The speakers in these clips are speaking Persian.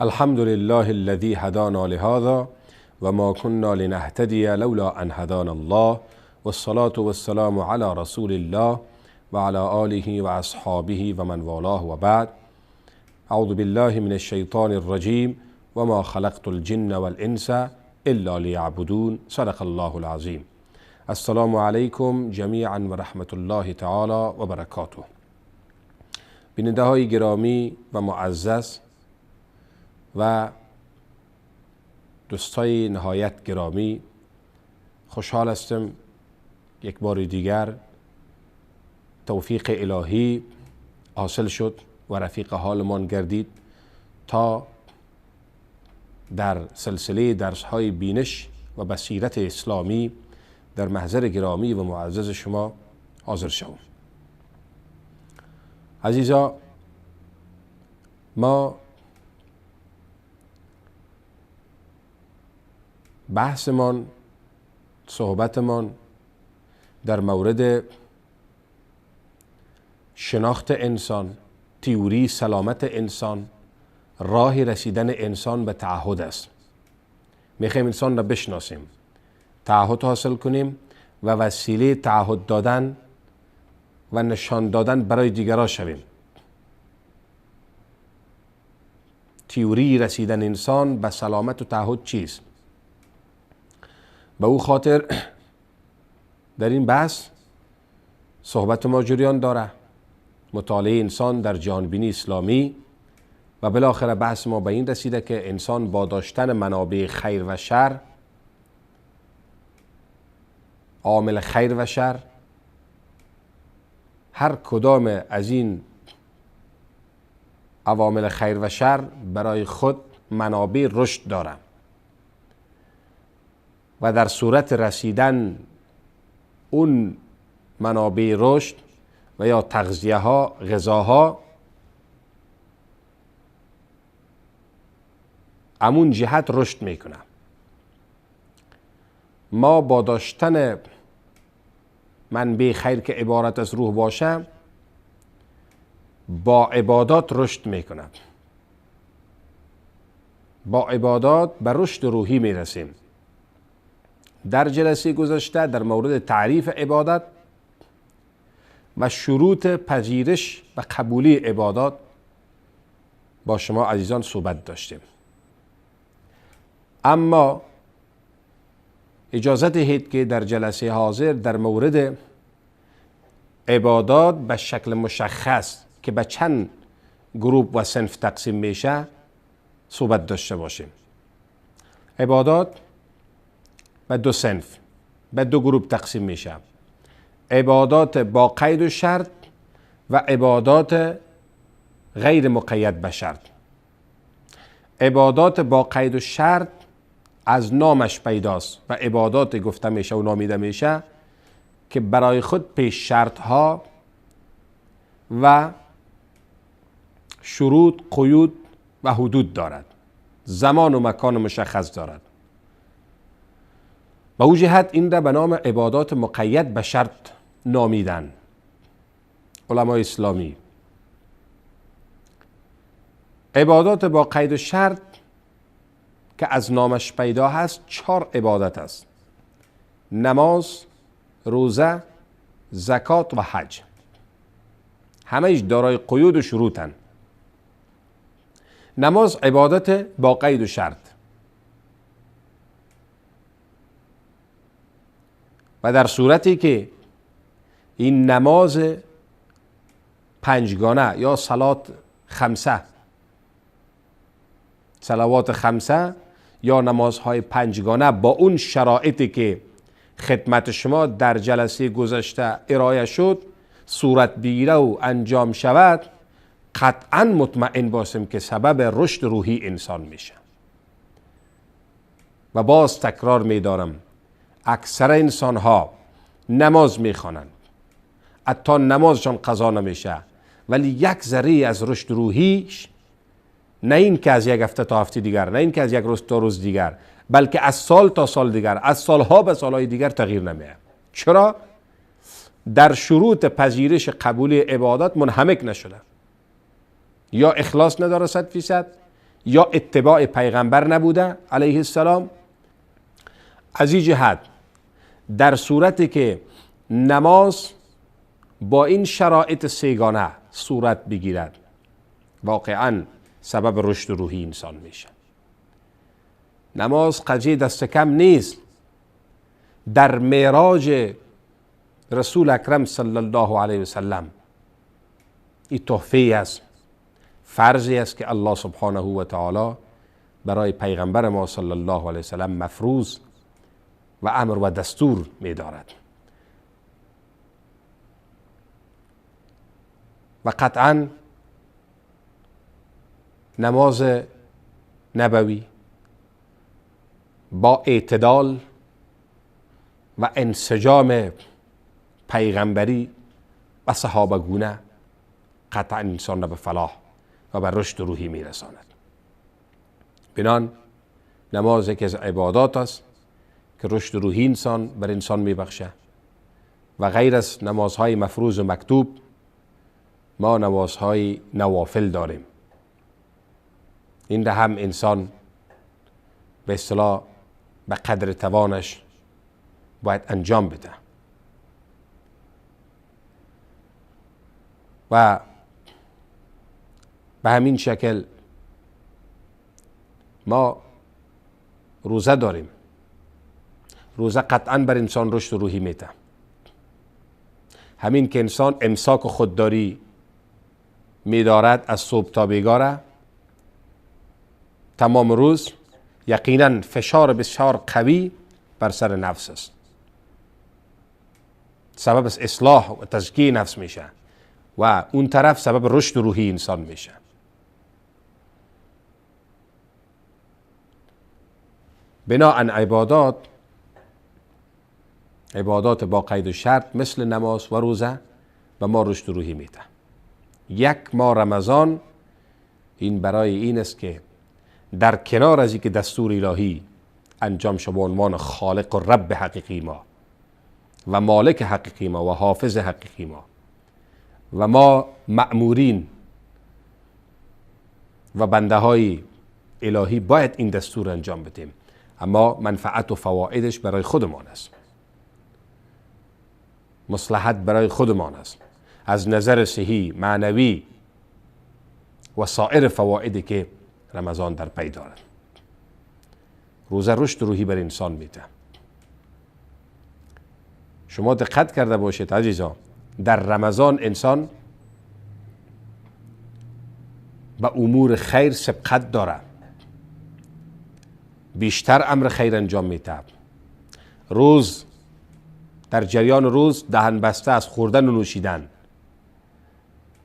الحمد لله الذي هدانا لهذا وما كنا لنهتدي لولا أن هدانا الله، والصلاة والسلام على رسول الله وعلى آله وأصحابه ومن والاه، وبعد. أعوذ بالله من الشيطان الرجيم، وما خلقت الجن والإنس إلا ليعبدون، صدق الله العظیم. السلام علیکم جمیعا و رحمت الله تعالی و برکاته. بیننده های گرامی و معزز و دوستای نهایت گرامی، خوشحال هستم یک بار دیگر توفیق الهی حاصل شد و رفیق حالمان گردید تا در سلسله درس های بینش و بصیرت اسلامی در محضر گرامی و معزز شما حاضر شوم. عزیزا، ما بحثمان، صحبتمان در مورد شناخت انسان، تئوری سلامت انسان، راه رسیدن انسان به تعهد است. میخوایم انسان را بشناسیم، تعهد حاصل کنیم و وسیله تعهد دادن و نشان دادن برای دیگران شویم. تئوری رسیدن انسان به سلامت و تعهد چیست؟ به او خاطر در این بحث صحبت ما جریان داره، مطالعه انسان در جهانبینی اسلامی، و بالاخره بحث ما به این رسیده که انسان با داشتن منابع خیر و شر، عامل خیر و شر، هر کدام از این عوامل خیر و شر برای خود منابع رشد داره و در صورت رسیدن اون منابع رشد و یا تغذیه ها، غذاها، امون جهت رشد میکنه. ما با داشتن منبع خیر که عبارت از روح باشه، با عبادات رشد میکنه. با عبادات به رشد روحی میرسیم. در جلسه گذشته در مورد تعریف عبادت و شروط پذیرش و قبولی عبادات با شما عزیزان صحبت داشتیم. اما اجازه دهید که در جلسه حاضر در مورد عبادات به شکل مشخص که به چند گروه و صنف تقسیم میشه صحبت داشته باشیم. عبادات به دو صنف، به دو گروه تقسیم میشه: عبادات با قید و شرط و عبادات غیر مقید به شرط. عبادات با قید و شرط از نامش پیداست و عبادات گفته میشه و نامیده میشه که برای خود پیش شرط ها و شروط، قیود و حدود دارد، زمان و مکان مشخص دارد. به او جهت این را به نام عبادات مقید به شرط نامیدن علمای اسلامی. عبادات با قید و شرط که از نامش پیدا هست 4 عبادت است: نماز، روزه، زکات و حج. همه‌اش دارای قیود و شروطن. نماز عبادت با قید و شرط و در صورتی که این نماز پنجگانه یا صلات خمسه، صلوات خمسه یا نمازهای پنجگانه با اون شرایطی که خدمت شما در جلسه گذشته ارائه شد صورت بگیره و انجام شود، قطعا مطمئن باشیم که سبب رشد روحی انسان میشه. و باز تکرار میدارم، اکثر انسان ها نماز میخوانند، حتی نمازشان قضا نمیشه، ولی یک ذره از رشد روحیش، نه این که از یک هفته تا هفته دیگر، نه این که از یک روز تا روز دیگر، بلکه از سال تا سال دیگر، از سالها به سالهای دیگر تغییر نمیه. چرا؟ در شروط پذیرش قبولی عبادت منهمک نشده، یا اخلاص نداره 100%، یا اتباع پیغمبر نبوده علیه السلام. از این جهت در صورتی که نماز با این شرایط سه‌گانه صورت بگیرد، واقعا سبب رشد روحی انسان میشه. نماز قضیه دست کم نیست. در معراج رسول اکرم صلی الله علیه وسلم این تحفه است، فرضی است که الله سبحانه و تعالی برای پیغمبر ما صلی الله علیه وسلم مفروض و امر و دستور می‌دارد و قطعا نماز نبوی با اعتدال و انسجام پیغمبری و صحابه گونه قطعا انسان را به فلاح و به رشد روحی میرساند. بنان نماز یکی از عبادات است که رشد روحی انسان بر انسان میبخشه و غیر از نمازهای مفروض و مکتوب ما نمازهای نوافل داریم. این را هم انسان به اصطلاح به قدر توانش باید انجام بده و به همین شکل ما روزه داریم. روزه قطعا بر انسان رشد روحی میده. همین که انسان امساک و خودداری میدارد از صبح تا بیگاره تمام روز، یقینا فشار بسیار قوی بر سر نفس است، سبب اصلاح و تزکیه نفس میشه و اون طرف سبب رشد روحی انسان میشه. بناءً عبادات با قید و شرط مثل نماز و روزه و ما رشد روحی میده. یک ماه رمضان این برای این است که در کنار از اینکه دستور الهی انجام شد به عنوان خالق و رب حقیقی ما و مالک حقیقی ما و حافظ حقیقی ما و ما مأمورین و بنده های الهی باید این دستور انجام بدیم، اما منفعت و فوائدش برای خودمان است، مصلحت برای خودمان است از نظر صحی، معنوی و سایر فوائدی که رمضان در پی دارد. روزه رشد روحی بر انسان میده. شما دقت کرده باشید عزیزان، در رمضان انسان به امور خیر سبقت داره، بیشتر امر خیر انجام میده. روز در جریان روز دهن بسته از خوردن و نوشیدن،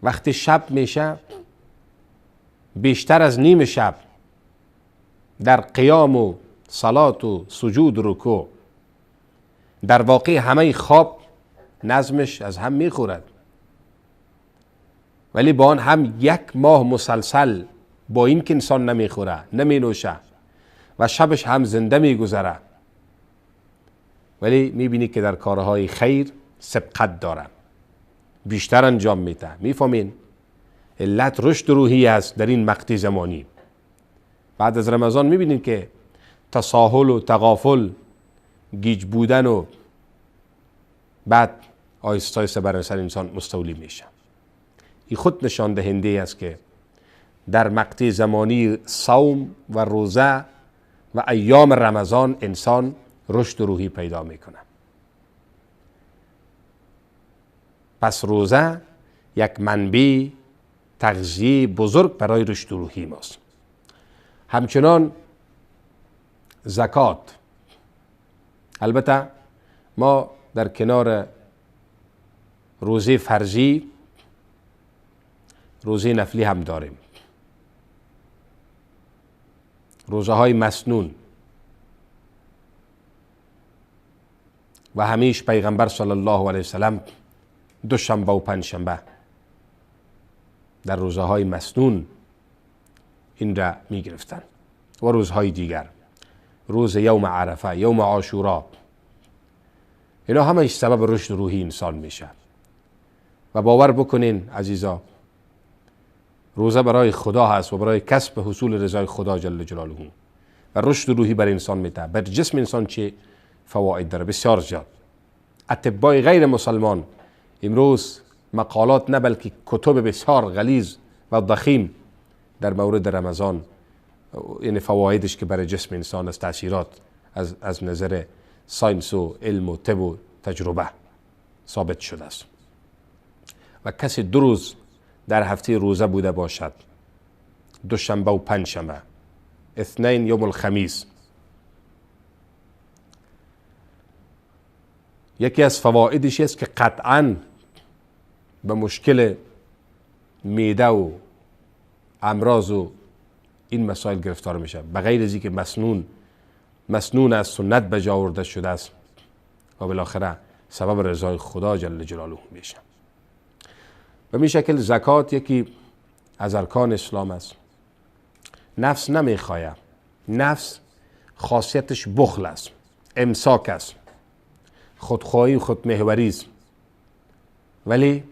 وقتی شب میشه بیشتر از نیم شب در قیام و صلات و سجود و رکوع، در واقع همه خواب نظمش از هم میخورد، ولی با آن هم یک ماه مسلسل با این که انسان نمیخوره نمینوشه و شبش هم زنده میگذره، ولی میبینی که در کارهای خیر سبقت داره، بیشتر انجام میده. میفهمین؟ علت رشد روحی است در این مقطع زمانی. بعد از رمضان میبینین که تساهل و تغافل، گیج بودن و بعد آیسته آیسته بر سر انسان مستولی میشه. این خود نشان دهنده است که در مقطع زمانی صوم و روزه و ایام رمضان انسان رشد روحی پیدا میکنه. پس روزه یک منبع تغذیه بزرگ برای رشد روحی ماست. همچنان زکات، البته ما در کنار روزه فرضی روزه نفلی هم داریم، روزه های مسنون و همیش پیغمبر صلی الله علیه وسلم دوشنبه و پنجشنبه در روزه های مسنون این را می گرفتن و روزهای دیگر، روز یوم عرفه، یوم عاشورا، اینا همش سبب رشد روحی انسان میشه. و باور بکنین عزیزا، روزه برای خدا هست و برای کسب حصول رضای خدا جل جلاله و رشد روحی بر انسان میده. بر جسم انسان چه فواید داره؟ بسیار زیاد. اطبای غیر مسلمان امروز مقالات نه بلکه کتب بسیار غلیظ و ضخیم در مورد رمضان، یعنی فوایدش که برای جسم انسان است، تاثیرات از نظر science و علم و طب و تجربه ثابت شده است. و کسی 2 روز در هفته روزه بوده باشد، دوشنبه و پنجشنبه، اثنین یوم الخمیس، یکی از فوایدش است که قطعاً به مشکل معده و امراض و این مسائل گرفتار میشه، به غیر از اینکه مسنون از سنت به جا آورده شده است و بالاخره سبب رضای خدا جل جلاله میشه. به این شکل زکات یکی از ارکان اسلام است. نفس نمیخواید، نفس خاصیتش بخل است، امساک است، خودخواهی و خودمحوری است، ولی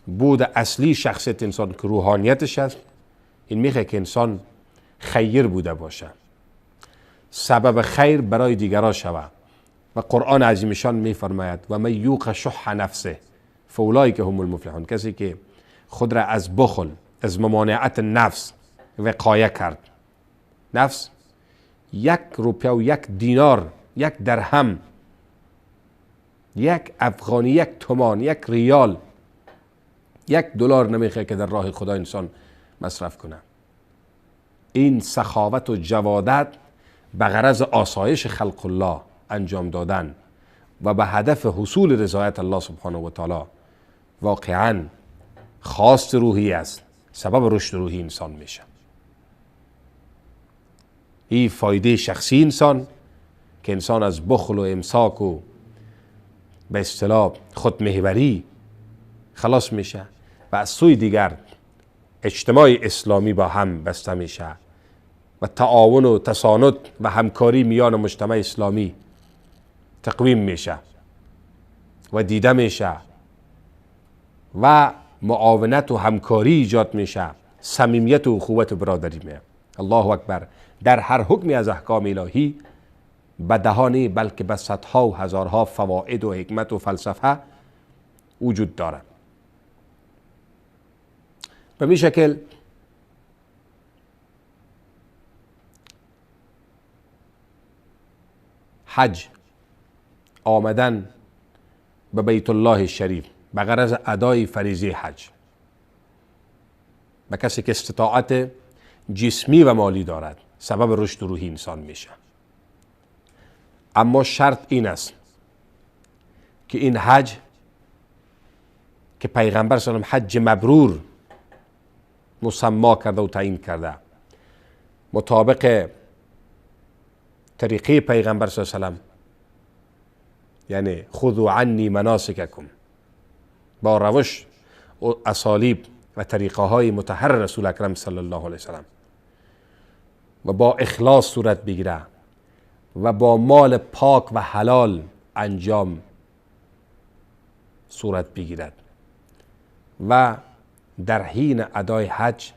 بود اصلی شخصیت انسان که روحانیتش است، این میخواد که انسان خیر بوده باشه، سبب خیر برای دیگران شود. و قرآن عظیمشان میفرماید و من یوق شح نفسه فاولئک هم المفلحون، کسی که خود را از بخل، از ممانعت نفس وقایه کرد. نفس 1 روپیه و 1 دینار، 1 درهم، 1 افغانی، 1 تومان، 1 ریال، 1 دلار نمیخواد که در راه خدا انسان مصرف کنه. این سخاوت و جوادت به غرض آسایش خلق الله انجام دادن و به هدف حصول رضایت الله سبحانه و تعالی واقعا خواست روحی است، سبب رشد روحی انسان میشه. این فایده شخصی انسان که انسان از بخل و امساک و به اصطلاح خودمحوری خلاص میشه و از سوی دیگر اجتماع اسلامی با هم بسته میشه و تعاون و تساند و همکاری میان مجتمع اسلامی تقویم میشه و دیده میشه و معاونت و همکاری ایجاد میشه، صمیمیت و اخوت و برادری میشه. الله اکبر. در هر حکمی از احکام الهی به دهانی بلکه به صدها و هزارها فواید و حکمت و فلسفه وجود دارد. به می شکل حج، آمدن به بیت الله شریف به غرض ادای فریضه حج، به کسی که استطاعت جسمی و مالی دارد، سبب رشد روحی انسان میشه. اما شرط این است که این حج که پیغمبر صلی الله علیه و آله حج مبرور مسما کرده و تعیین کرده، مطابق طریقه پیغمبر صلی الله علیه و سلم، یعنی خذوا عنی مناسککم، با روش و اسالیب و طریقه های مطهر رسول اکرم صلی الله علیه و سلم و با اخلاص صورت بگیره و با مال پاک و حلال انجام صورت بگیرد و در حین ادای حج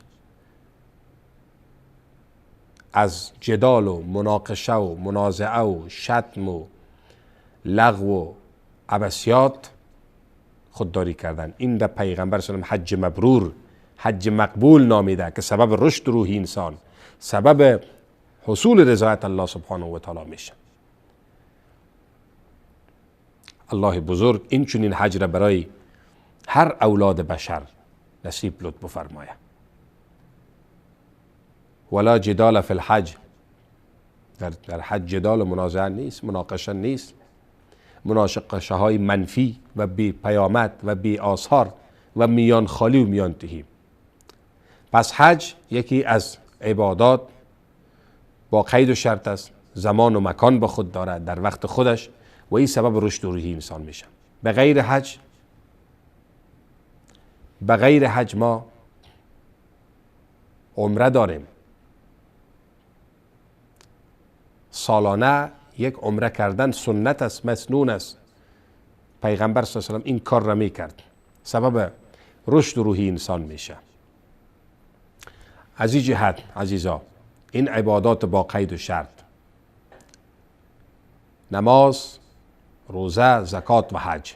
از جدال و مناقشه و منازعه و شتم و لغو و عبثیات خودداری کردن. این در پیغمبر صلی الله علیه و حج مبرور، حج مقبول نامیده که سبب رشد روحی انسان، سبب حصول رضایت الله سبحانه و تعالی میشه. الله بزرگ این چنین حج را برای هر اولاد بشر نصیب لطف بفرمایه. ولا جدال فی الحج، در حج جدال و منازعه نیست، مناقشه نیست، مناقشه های منفی و بی پیامد و بی آثار و میان خالی و میان تهی. پس حج یکی از عبادات با قید و شرط است، زمان و مکان به خود دارد در وقت خودش و این سبب رشد روحی انسان میشه. به غیر حج ما عمره داریم، سالانه یک عمره کردن سنت است، مسنون است. پیغمبر صلی الله علیه و سلم این کار را می کرد، سبب رشد روحی انسان میشه. از این جهت عزیزا، این عبادات با قید و شرط، نماز، روزه، زکات و حج،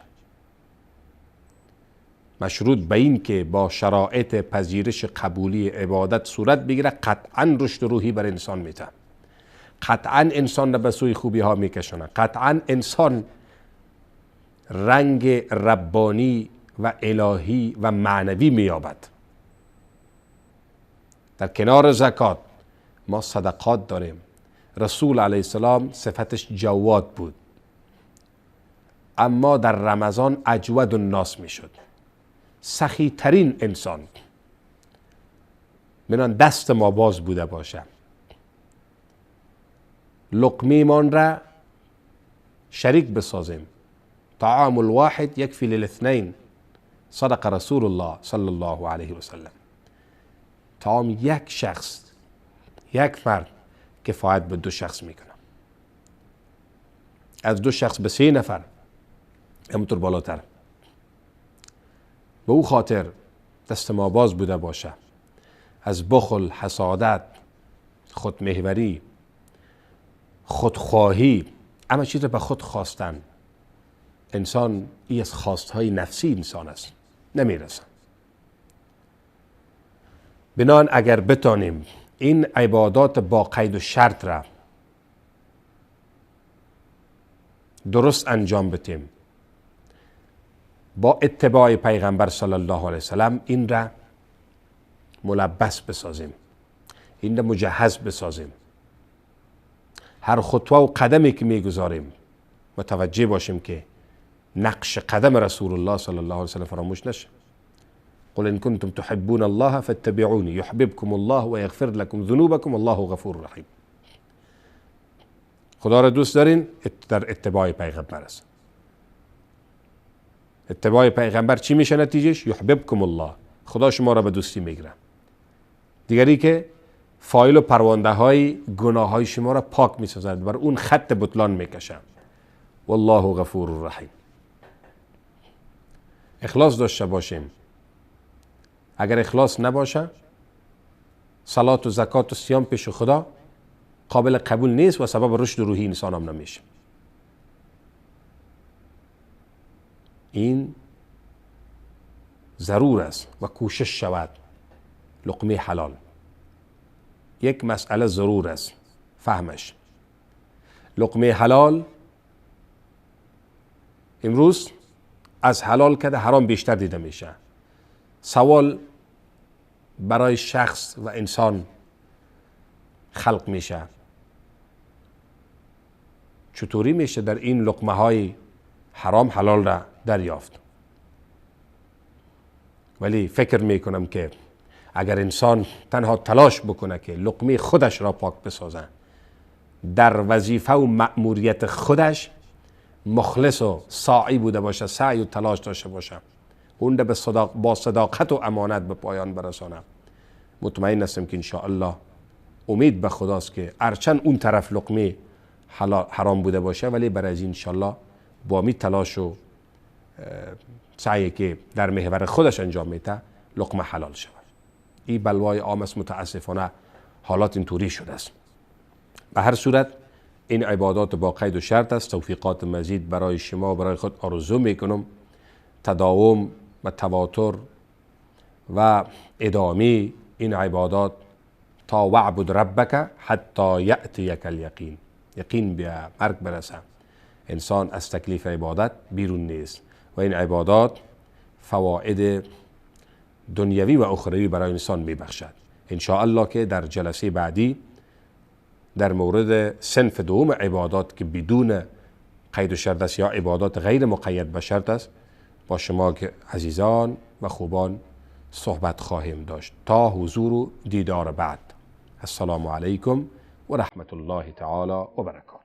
مشروط به این که با شرایط پذیرش قبولی عبادت صورت بگیره، قطعا رشد روحی بر انسان میده، قطعا انسان را به سوی خوبی ها میکشونه، قطعا انسان رنگ ربانی و الهی و معنوی مییابد. در کنار زکات ما صدقات داریم. رسول علیه السلام صفتش جواد بود، اما در رمضان اجود الناس میشد، سخی ترین انسان. منان دست ما باز بوده باشه، لقمه مان را شریک بسازیم. طعام الواحد یکفی للاثنین، صدق رسول الله صلی الله علیه و سلم. طعام یک شخص، یک فرد کفایت به دو شخص میکنه، از دو شخص به 3 نفر، همونطور بالاتر. به او خاطر دست ما باز بوده باشه از بخل، حسادت، خودمحوری، خودخواهی، اما چیز را به خود خواستن. انسان ای از خواستهای نفسی انسان است، نمیرسه. بنان اگر بتانیم این عبادات با قید و شرط را درست انجام بدیم، با اتباع پیغمبر صلی الله علیه وسلم، این را ملبس بسازیم، این را مجهز بسازیم، هر خطوه و قدمی که میگذاریم متوجه باشیم که نقش قدم رسول الله صلی الله علیه وسلم فراموش نشه. قل ان کنتم تحبون الله فاتبعوني يحببكم الله ويغفر لكم ذنوبكم الله غفور رحیم. خدا را دوست دارین، در اتباع پیغمبر است. اتباع پیغمبر چی میشه نتیجهش؟ یحببکم الله، خدا شما را به دوستی میگیره. دیگری که فایل و پرونده های گناه های شما را پاک میسازد، بر اون خط بطلان میکشه. والله غفور رحیم. اخلاص داشته باشیم. اگر اخلاص نباشه، صلات و زکات و صیام پیش خدا قابل قبول نیست و سبب رشد روحی انسان هم نمیشه. این ضرور است و کوشش شود لقمه حلال. یک مسئله ضرور است فهمش. لقمه حلال امروز از حلال که حرام بیشتر دیده میشه. سوال برای شخص و انسان خلق میشه، چطوری میشه در این لقمه های حرام حلال را دریافت؟ ولی فکر میکنم که اگر انسان تنها تلاش بکنه که لقمه خودش را پاک بسازه، در وظیفه و مأموریت خودش مخلص و ساعی بوده باشه، سعی و تلاش داشته باشه، اون را با صداقت و امانت به پایان برسانه، مطمئن هستم که انشاءالله امید به خداست که هرچند اون طرف لقمه حرام بوده باشه، ولی برای از انشاءالله با می تلاش و سعی که در محور خودش انجام میده لقمه حلال شود. این بلوای عام است، متاسفانه حالات اینطوری شده است. به هر صورت این عبادات با قید و شرط است. توفیقات مزید برای شما و برای خود آرزو میکنم. تداوم و تواتر و ادامه این عبادات تا وعبد ربک حتی یأتیک الیقین، یقین بیا، مرگ برسه، انسان از تکلیف عبادت بیرون نیست و این عبادات فواید دنیوی و اخروی برای انسان میبخشد. ان شاء الله که در جلسه بعدی در مورد صنف دوم عبادات که بدون قید و شرط است یا عبادات غیر مقید به شرط است با شما که عزیزان و خوبان صحبت خواهیم داشت. تا حضور و دیدار بعد، السلام علیکم و رحمت الله تعالی و برکاته.